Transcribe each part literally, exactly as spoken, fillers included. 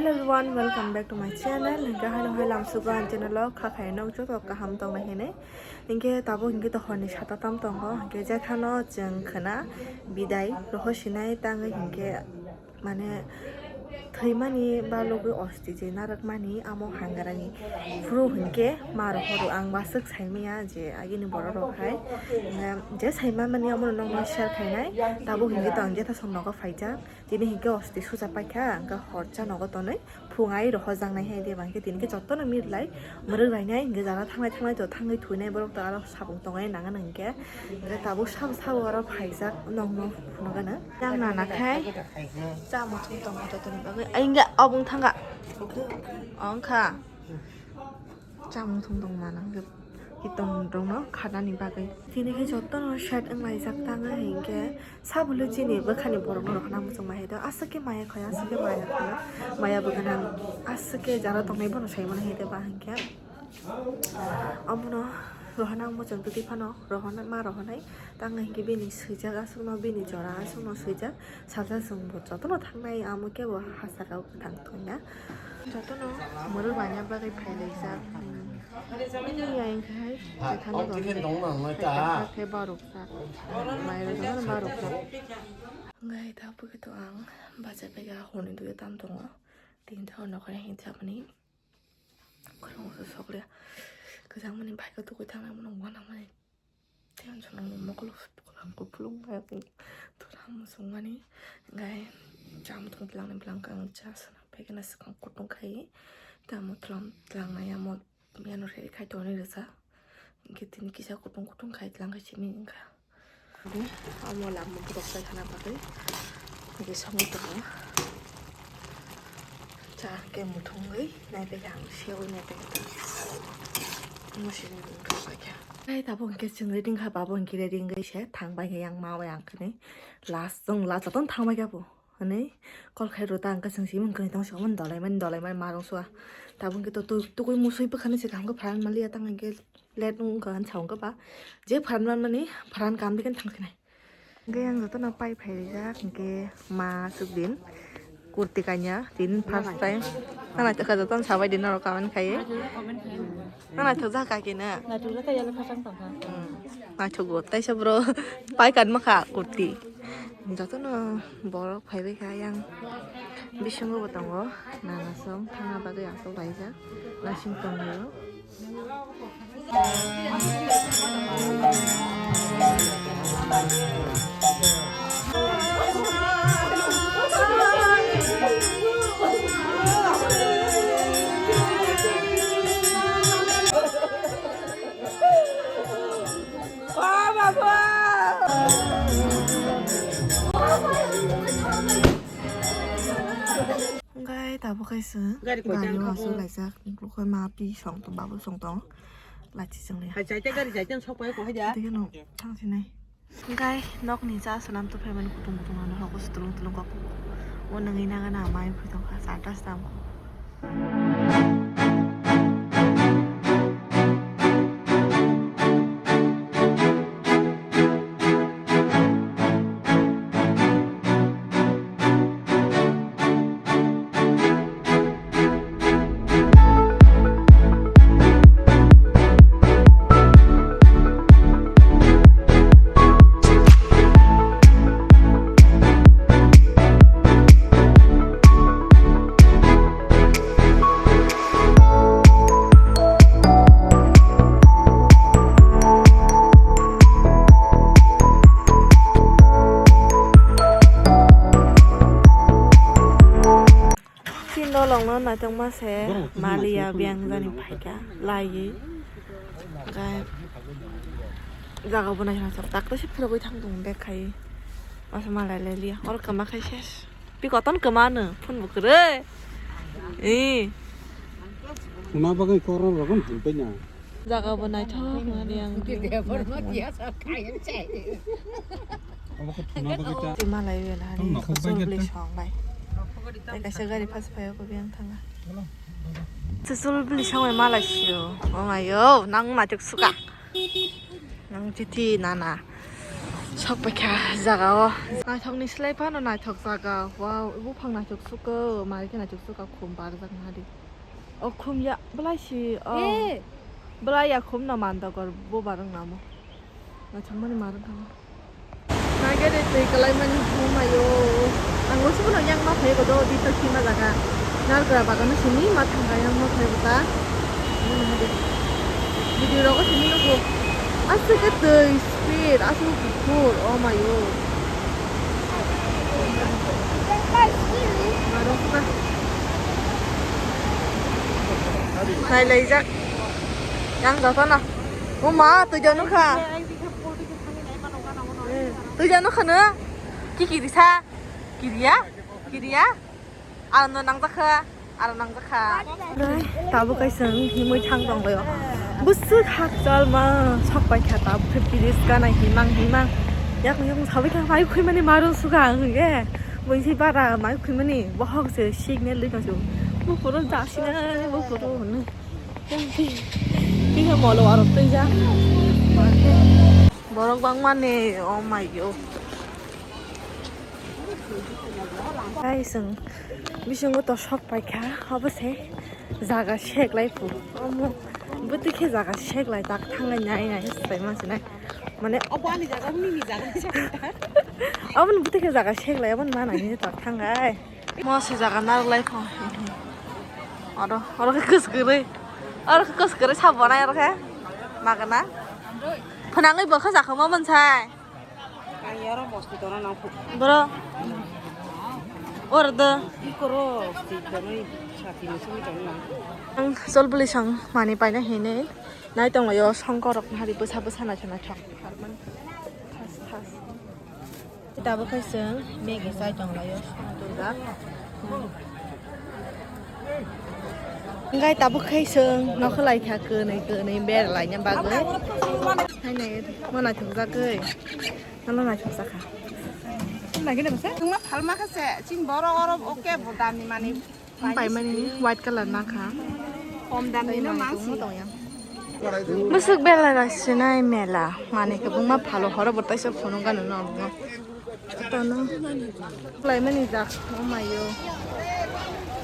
Everyone, welcome back to my channel. Hinkhe haino hai lamsugo ang channel o kha khai nok joto kaham tongna hinwi. Hinkhe tabuk hinkhe to horni sata tam tongo. Hinkhe jethano chwng khwna bidai roho sinai tangwi hinkhe mane thwimani balugwi osti je narwkmani amo hangrani phuru hinkhe ma rohoro ang waswk saimaya je agini borok rok hai. Je saimani amo nokno share khainai tabuk hinkhe to ang jetha song nogo phaijak. Tini hinkhe osti suja paikha, hinkhe horcha nogo tonwi phung ai rohojaknai hai de, hinkhe tini khe jotono mirlai mwrwk rainai, hinkhe jara thanglai thanglai to thangwi thuinai borok to aro sabung tongnai nangani hinkhe, hinkhe tabuk sabo sabo aro phaijak nokno phunukgano. Yang nana khai cha muchung tongo jotoni bagwi, ai hinkhe obong thangkha, ongkha. Chamung thung tong mano hinkhe kitom rokno khanani bagwi. Tini khe jotono set wnglaijak tangwi hinkhe sabole chini bwkhani borokno rohorna muchung ma hai do. Aswk khe maya khaya, aswk khe maya khaya. Maya bwkhana aswk khe jara tongnai bono sai mano hai de ba hinkhe. Omono rohorna muchung twi phano rohorna ma rohornai tangwi hinkhe bini swijak aswkno bini jora aswkno swijak. Salsa chwng bo jotono thangnai, amo kebo ha saka o kwthang thangya. Jotono mwrwk baina bagwi phailaijak. Iya, wngkha hai, jethani bo wngkha hai, khe barokjak. Mairok jotono barokjak. Wngkha hai, tabuk to ang bacha phaikha, horni duiya tam tongo. Tinta hor nokha hinjak mani. Khorang o sok le. Kwchangmani bike o tugui thangnai, bono uanangmani. Tension o mokolo kupulung maya tung. Tura muchungmani. Gai cham tung tlang ni bwlang kang cha sana. Pekena swkang kutung khai. Tamo tlam tlang nai amo. Miyano reri khai toni rwsa. Hinkhe tini kisa kutung kutung khai tlang khai simi wngkha. Amo lama borok bai khana bagwi. Hinkhe songwi tongo. Cha hinkhe muthungwi naipaikha ang, seui naipaikha ta. Amo simi wngkha paikha. Tei tabuk hinkhe chwng ready wngkha, babo hinkhe ready wngwi se thang bai khe yang ma bai ang khani. Last chwng last jotono thang bai khe bo. Hwnwi call khai rw ta, ang khe chwng simi wngkha tong sokmani dolaimani dolaimani ma rwng sua. Tabuk hinkhe to tu-, tukui musui bwkhani se kaham khe pharan manliya tang hinkhe late wngkha hinwi sa wngkha ba. Je pharan manmani pharan kaham dikhe thang sinai. Hinkhe ang jotono pai phai rijak hinkhe ma aswk din kurti kanya tini first time. Nang naithok kha jotono sabai di norok comment khai. Nang naithok jak kaki na. Naithok jak kha yalo khasang tong kha. Hmm. Naithok bo taisa bro pai kan ma kha kurti. Jotono borok phaibai kha yang bisingo bo tongo nana song thangna bagwi aswk laijak nasing tonglaio. Hwnkhe tabuk kaisa gari o aswk laijak, nukhungwi ma pi song tong, babul song tong, lachi chwng le. Hai, chaita gari chaita sok pai ko haja. Tei no thang sinai. Hwnkhe nokni cha swnam tuphaimani kutung kutung ano hogo se tulung tulung kok. O nangwi nagana amai phui tongkha, chata stam. Chini dolongno naitokma se maliya biyang jani phaikha laiwi. Gai jaga bo naithok tak tei se phirogwi thang tongo bag khai masa malai lai liya oro kwma khai ses. Pi koton kwma no phone bo kwrwi. Ee. Una bagwi koron rokon himpai na. Jaga bo naithok mani ang. Obo khe thuna bagwi ta. Tei malai wi na ni. Tamo nokhok bai khosol khe bwlwi ta. Song bai. Tei kaisa gari phas phai ko biyang thanga. Chusol bwlwi song bai malai sio. O mayo nang naithok suka. Nang chithi nana. Sok paikha jaga o. Naithok ni slai phano naithok jaga. Wow, buphang naithok suko, mari khe naithok suka khum barjak nahadi. O khum ya, belai si, o. Eh. Belai ya khum no mandagor bo barang namo. Naithok mani marang kamo. Nagede twi kalai mani hum ayo. Ang usi bono yang ma phai godo di to sima jaga. Nargra bagano simi ma thangka yang ma phai bota. Video rogo simi nugo. Aswk khe twi speed, aswk kuphur, oh my god. Nailai jak. Yang jotono. Oh ma, twi jano kha. Twi jano kha no. Ki kiri sa? Kiriya? Kiriya? Ano nangjakha, ano nangjakha. Tabuk kaisa himwi thang tonglaio. Bwswk hakchal ma sok paikha tabuk khe piris ganai himang himang. Yakung yakung sabai kha mai khwimani maro suga ang hwnkhe. Buini bara mai khwimani bohok se signal dui tongsi. Buphuru jasina buphuru hwnwi. Kisa molo aro twi ja. Borok bangmani, oh my god. Guys, ang bisingo to sok paikha, obo se jaga seklai phu. Omo bwtwi khe jaga seklai tak thangnai nai nai swlai ma sinai. Mane obo ani jaga, nini jaga. Obo bwtwi khe jaga seklai, obo ma nai tak thangkai. Mo se jaga narwk lai pho. Oro, oro khe kwskwrwi. Oro khe kwskwrwi sabo nai oro khe. Magana. Phwnangwi bo khe jakha mo bonsai. Ang yaro bosti tona nang phu. Bro. Oro do. Ikoro bosti tona sati ni sumi tona nang phu. Ang sol bwlwi sang mani paina hinwi. Nai tonglaio songkor rok hari bwsa bwsa naithok naithok. Thas thas. Tabuk khe chwng Maggie chai tonglaio, songtujak. Hwnkhe tabuk khe chwng nokho lai kha, kwnwi kwnwi bera laina bagwi. Haino mo naithokjagwi, nono naithokjakha. Wngma phalma khe se, chini borok oro oke bo dami manwi. Paimani white colour nakha. Kom dam ni no mangsi. Bwswk belai raisinai mela. Mani kwbangma phalo horo bo taisa phunuk gana no. Tono. Laimani jak. Oh my yo.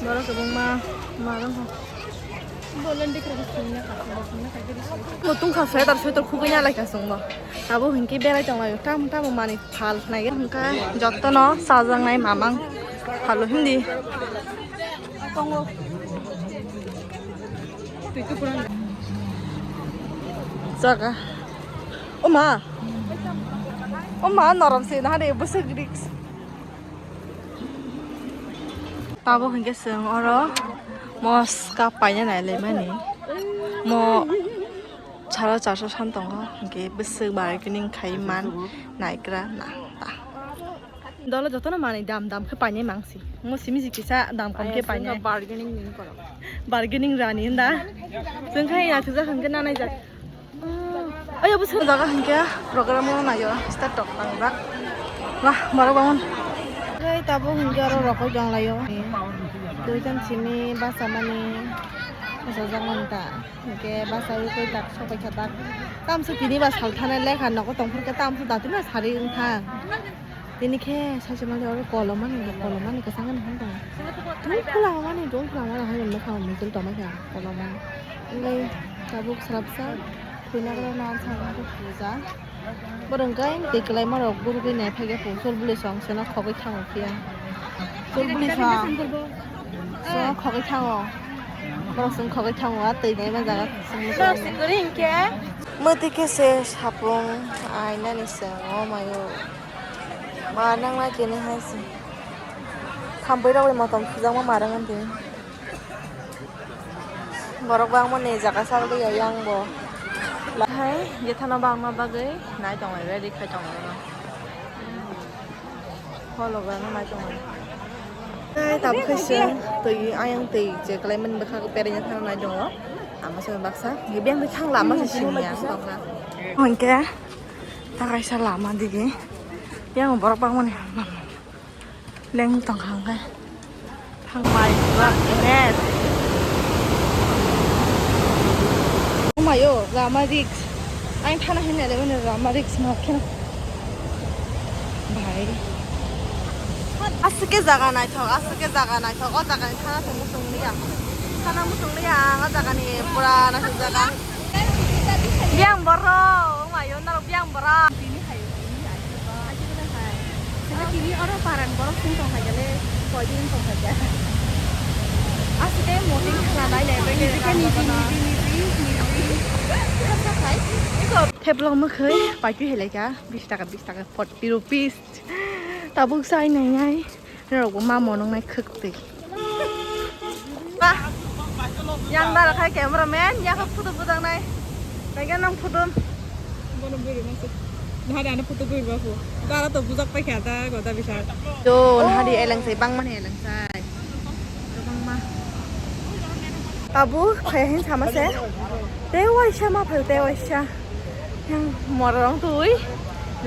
Borok kwbangma marang ho. Bo tungkha sweater sweater khugui ya laikha chwngbo. Abo hinkhe belai tonglaio. Tam tam mani. Phal khnai hwnkha jotono chajaknai mamang phalo hindi. Jaga. Oma. Oma norom se nahari bwswk risk. Tabuk hinkhe chwng oro moska paina nailaimani. Mo Saro charso san tongo, hwnkhe bwswk bargaining khai man naikra na ta. Dolo jotono manwi dam dam khe painai mangsi. Mo simi si kisa dam kom khe painai. Bargaining ni koro. Bargaining rani hwnda. Chwng khai naithokjak hwnkhe nanaijak. Oya bwswk jaga hwnkhe program o naio start tok tangjak. Wah, borok bangun. Khai tabuk hwnkhe oro rokoi tonglaio. Twi tang simi basa mani. Basa jak mani ta. Hwnkhe basa ui koi tak sobai kha tak. Tamswk tini ba sal thanai lekha nogo tongphuru khe tamswk datino sari wngkha. Tini khe sachi mali oro kolomani kolomani kwchang ani hwn tongo. Tungphla mani tungphla mani hai hwnwi kha muitul tongma kha kolomani. Wngwi tabuk swrapsa thwinagra na saka khe puja. Borok hwnkhe twi kwlaima rok gurugwi nai phai khe chol bwlwi song seno khogwi thango phiya. Chol bwlwi song seno khogwi thango. Borok chwng khogwi thango a twi naima jaga chwng. Borok se kwrwi hinkhe. Mwtwi khe se sapung ainani se o mayo. Ma nang na kene hai se. Khambai rok bai motom sujakma ma rang twi. Borok bangmani jaga sarwi ya yang bo. Hai, jethano bangma bagwi nai tonglai, ready khai tonglai. Holo bangma nai tonglai. Hai, tabuk khe se twi, ayang twi je kwlai mani bwkha berajak thang nai tongo. Ama se baksa, biyang twi thang lama se sini ya, tongkha. Hwnkhe, ta kaisa lama dige. Yang borok bangmani. Leng tongkha hwnkhe. Thangmai, image. Omayo, lama risk. Ang thana hinwi naimani lama risk ma kheno. Aswk khe jaga naithok, aswk khe jaga naithok. O jagani thana se muchung liya. Thana muchung liya ang o jagani pura naithok jaga. Biyang borok, wngmai o norok biyang borok. Tini hai, tini hai. Tini oro parang borok sing tong hai jale, koi din tong hai jale. Aswk khe moting khana nai nai bai khe. Theblok mwkhwi paitwi hai lai kha, bis taka, bis taka, forty rupees. Tabuk chai nai nai. Norokbo ma monong nai khwk twi. Ba. Yang dara khai cameraman, ya khe photo bujak nai. Nai ga nang photo. Bono bwrwi mase. Nahari ano photo bwrwi ba pho. Dara to bujak pai kha ta, goda bisar. To, nahari eleng sai, bang mani eleng sai. Bang ma. Tabuk phai hin sama se. Te waisa ma phai, te waisa. Yang morong twi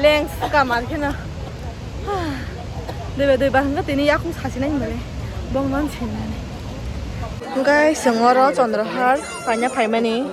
leng kamar kheno. Deba deba hwnga tini yakung sasinai mane. Bong non sinani. Guys, sengoro Chandrahar paina phaimani.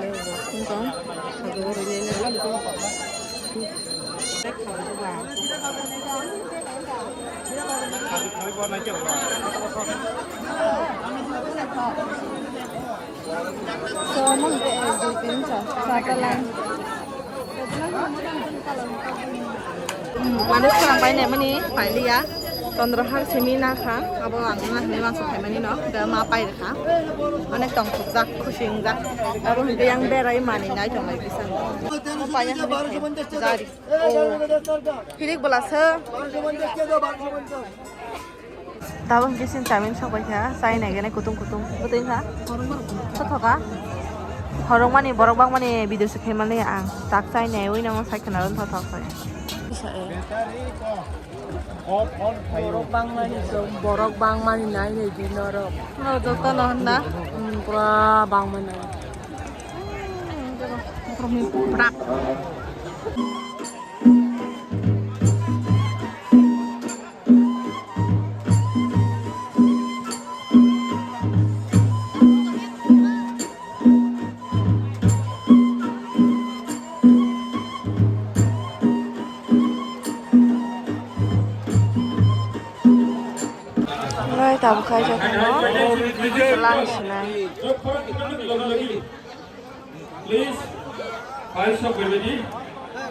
Mane swrang bai naimani pailiya. Chandrahar simi nakha, abo ang wngna hinwi mangsa phaimani no, da ma pai rwkha. Onek tongthokjak, khusi wngjak. Abo hinkhe yang berai mani nai tonglai kisa. Paina hinwi jari. Oh. Hirik bwlasa. Tabuk khe chini chami sokbai kha, chai nai gene kutung kutung. Bwtwi kha. Sothoka. Horokmani borok bangmani video se khaimani ang. Tak chai nai ui nang sai khna ron thothok sai. Borok bangmani, borok bangmani nai nai di norok. No, joto no honna. Hmm, pura bangmani. Pura. Ngai tabuk khai jotono lang sinai. Please, five shop ready.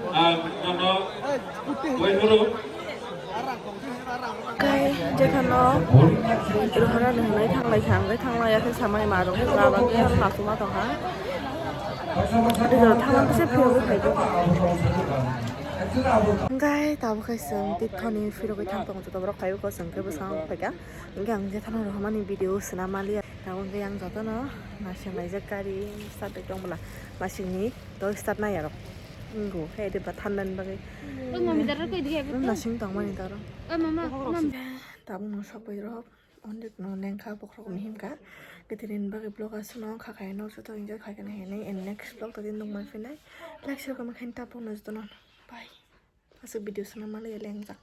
Ang jono wai horo. Kai jethano rohorani hwnwi thanglai kha, hwnwi thanglai ya khe samani ma rok baba khe masuma tongkha. Rijoro thangma khe se phiyogwi phaibo. Hwnkhe tabuk khai chwng tithoni phirogwi thang tongo, joto borok phaibo, chwng khe bwskango phaikha. Hwnkhe ang jethano rohormani video swnam maliya. Tabuk hwnkhe yang jotono naising laijak gari start bai tong bwla. Masingni to start nai arok. Wngkhe de ba thandan bagwi. O mami, dara koi diya. Nasing tongmani dara. O mama, o mami. Tabuk no sok bai rok. Onde no lengkha bokrok ni himkha. Ketini bagwi vlog aswk no kha khai no joto enjoy khai kana hinwi and next vlog to din dong mai phinai. Like share comment khain ta pokno jotono. Bye. Aswk video swnam maliya lengjak.